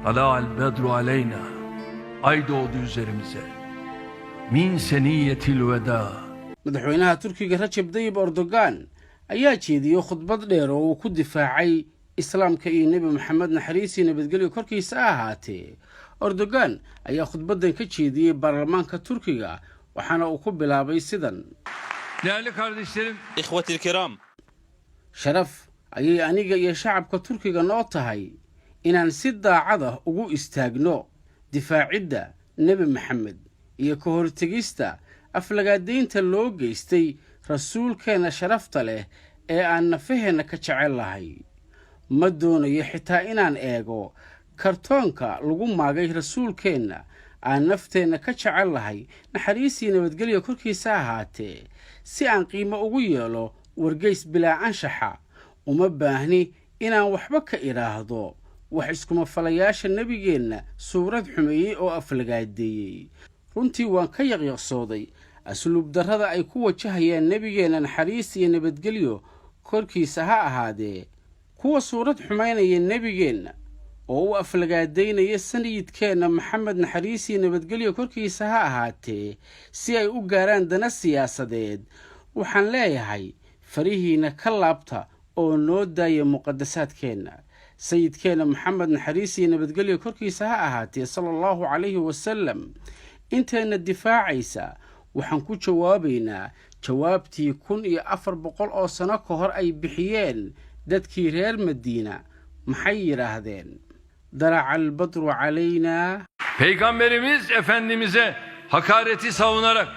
Tala'al bedru aleyna. Ay doğdu üzerimize. Min seniyyetil veda. Madaxweynaha Turkiga Rajab Dayib Erdogan ayaa jeediyey khudbad dheer oo uu ku difaacay Islaamka iyo Nebi Maxamed, naxariisii nabadgelyo korkiisa ha ahaatee. Erdogan ayaa khudbaddan ka jeediyey baarlamaanka Turkiga, waxaana uu ku bilaabay sidan: Değerli kardeşlerim, إخوتي الكرام، Sharaf ayay aniga iyo shacabka Turkiga noo tahay inaan si daacad ah ugu istaagno difaacidda Nebi Maxamed iyo ka hortegista aflagaadaynta loo geystay rasuulkeenna sharafta leh ee aan nafaheenna ka jecel lahay. Ma doonayo xitaa inaan eego kartoonka lagu maagay rasuulkeenna aan nafteenna ka jecel lahay, naxariisii nabadgelya korkiisa ahaatee, si aan qiimo ugu yeelo wargeys bilaa anshaxa. Uma baahni inaan waxba ka idhaahdo wax iskuma falayaasha nebigeenna suurad xumeeyey oo aflagaadeeyey. Runtii waan ka yaqyaqsooday asluub darrada ay ku wajahayaan nebigeenna, naxariis iyo nabadgelyo korkiisa ha ahaadee. Kuwa suurad xumaynaya nebigeenna oo u aflagaadaynaya sayidkeenna Maxamed, naxariis iyo nabadgelyo korkiisa ha ahaatee, si ay u gaaraan dana siyaasadeed, waxaan leeyahay: farihiinna ka laabta oo noo daaya muqadasaadkeenna. Sayidkeenna Maxamed, naxariis iyo nabadgelyo korkiisa ha ahaatee, sala Allahu calayhi wasalam, inteenna difaacaysa waxaan ku jawaabaynaa jawaabtii 1400 oo sano ka hor ay bixiyeen dadkii reer Madiina. Maxay yidhaahdeen? Dalaca albadru calaynaa. Peygamberimiz Efendimiz'e hakareti savunarak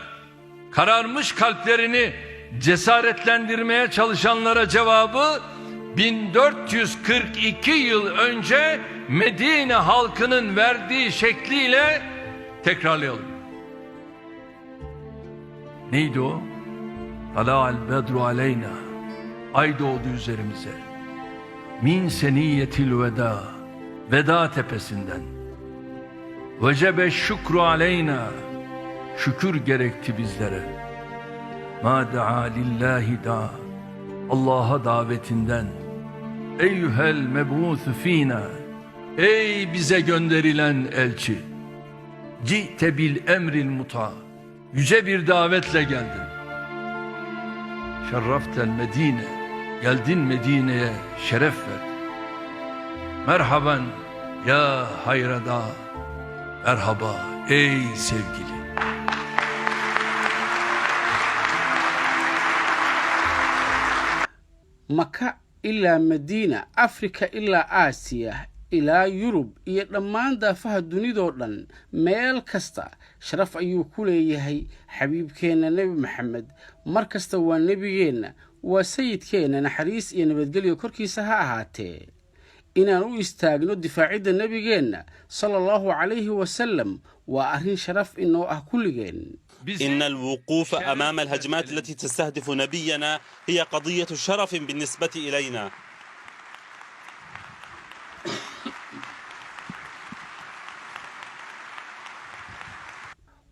kararmış kalplerini cesaretlendirmeye çalışanlara cevabı 1442 yıl önce Medine halkının verdiği şekliyle tekrarlayalım. Neydi o? Tala'al bedru aleyna. Ay doğdu üzerimize. Min seniyyetil veda. Veda tepesinden. Vecebe şükru aleyna. Şükür gerekti bizlere. Ma daa lillahi da. Allah'a davetinden. Eyyühel meb'ûthü fînâ. Ey bize gönderilen elçi. Ci'te bil emril muta. Yüce bir davetle geldin. Şerraftel Medine. Geldin Medine'ye şeref verdin. Merhaben ya hayrada. Merhaba ey sevgili. Maka ilaa Madiina, Afrika ilaa Aasiya, ilaa Yurub iyo dhammaan daafaha dunidoo dhan, meel kasta sharaf ayuu ku leeyahay xabiibkeenna Nebi Maxamed. Mar kasta waa nebigeenna, waa sayidkeenna, naxariis iyo nabadgelyo korkiisa ha ahaatee. Inaan u istaagno difaacidda nebigeenna, sala Allahu calayhi wasalam, waa arrin sharaf inoo ah kulligeen. إن الوقوف أمام الهجمات التي تستهدف نبينا هي قضية شرف بالنسبة إلينا.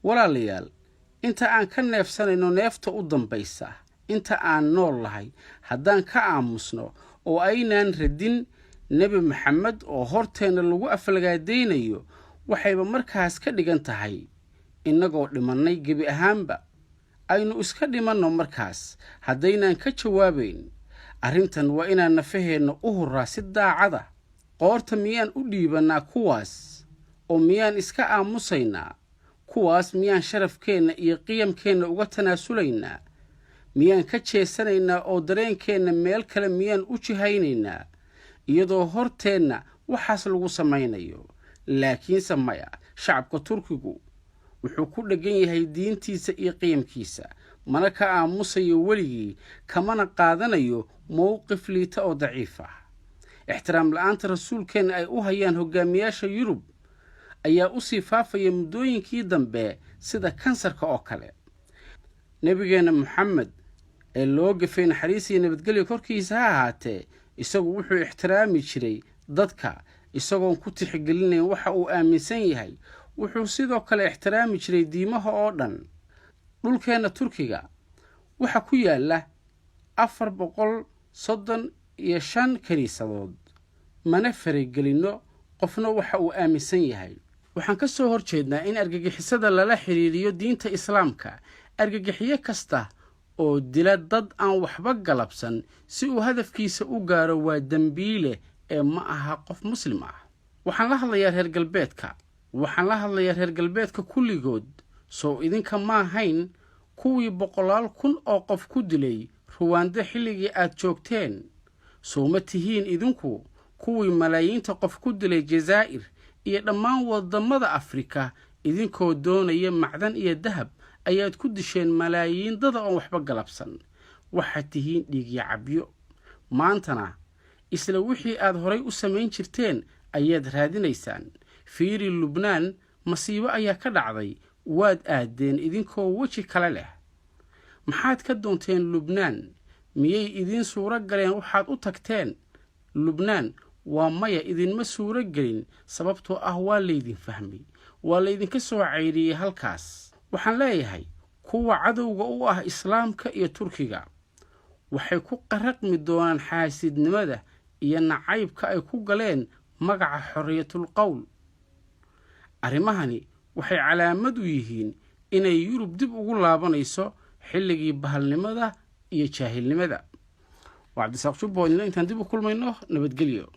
Walaalayaal, inta aan ka neefsanayno neefta u dambaysa, inta aan nool lahay, haddaan ka aamusno oo aynaan radin Nebi Maxamed oo horteenna lagu aflagaadaynayo, waxayba markaas ka dhigan tahay innagoo dhimannay gebi ahaanba. Aynu iska dhimanno markaas haddaynaan ka jawaabayn arrintan. Waa inaan nafaheenna u hurraa si daacada. Qoorta miyaan u dhiibannaa kuwaas oo miyaan iska aamusaynaa kuwaas? Miyaan sharafkeenna iyo qiyamkeenna uga tanaasulaynaa? Miyaan ka jeesanaynaa oo dareenkeenna meel kale miyaan u jihaynaynaa, iyadoo horteenna waxaas lagu samaynayo? Laakiinse maya, shacabka Turkigu wuxuu ku dheggan yahay diintiisa iyo qiyamkiisa, mana ka aamusayo weligii, kamana qaadanayo mowqif liita oo daciif ah. Ixtiraam la-aanta rasuulkeenna ay u hayaan hogaamiyaasha Yurub ayaa u sii faafaya muddooyinkii dambe sida kansarka oo kale. Nebigeenna Moxamed ee loo gafay, naxariis iyo nabadgelyo korkiisa ha ahaatee, isagu wuxuu ixtiraami jiray dadka isagoon ku tixgelinayn waxa uu aaminsan yahay. Wuxuu sidoo kale ixtiraami jiray diimaha oo dhan. Dhulkeenna Turkiga waxaa ku yaalla 435 kiniisadood. Mana faragelinno Qofna waxa uu aaminsan yahay. Waxaan ka soo horjeednaa in argagixisada lala xiriiriyo diinta Islaamka. Argagixiyo kasta oo dila dad aan waxba galabsan si uu hadafkiisa u gaaro waa dembiile ee ma aha qof Muslim ah. Waxaan la hadlayaa reer galbeedka, waxaan la hadlayaa reer galbeedka kulligood. Sow idinka maahayn kuwii boqolaal kun oo qof ku dilay Ruwaando xilligii aad joogteen? Sow ma tihiin idinku kuwii malaayiinta qof ku dilay Jazaa'ir iyo dhammaan wadamada Afrika? Idinkoo doonaya macdan iyo dahab ayaad ku disheen malaayiin dada oon waxba galabsan. Waxaad tihiin dhiigyo cabyo. Maantana isla wixii aad horay u samayn jirteen ayaad raadinaysaan. Fiiri Lubnaan, masiibo ayaa ka dhacday, waad aadeen idinkoo weji kale leh. Maxaad ka doonteen Lubnaan? Miyay idiin suuro galeen waxaad u tagteen Lubnaan? Waa maya, idinma suuro gelin, sababtoo ah waa laydin fahmay, waa laydinka soo cayriyey halkaas. Waxaan leeyahay kuwa cadowga u ah Islaamka iyo Turkiga waxay ku qaraqmi doonaan xaasidnimada iyo nacaybka ay ku galeen magaca xorriyatul qowl. Arrimahani waxay calaamad u yihiin inay Yurub dib ugu laabanayso xilligii bahalnimada iyo jaahilnimada. Waa Cabdisaaq Jubbo, intaan dib u kulmayno, nabadgelyo.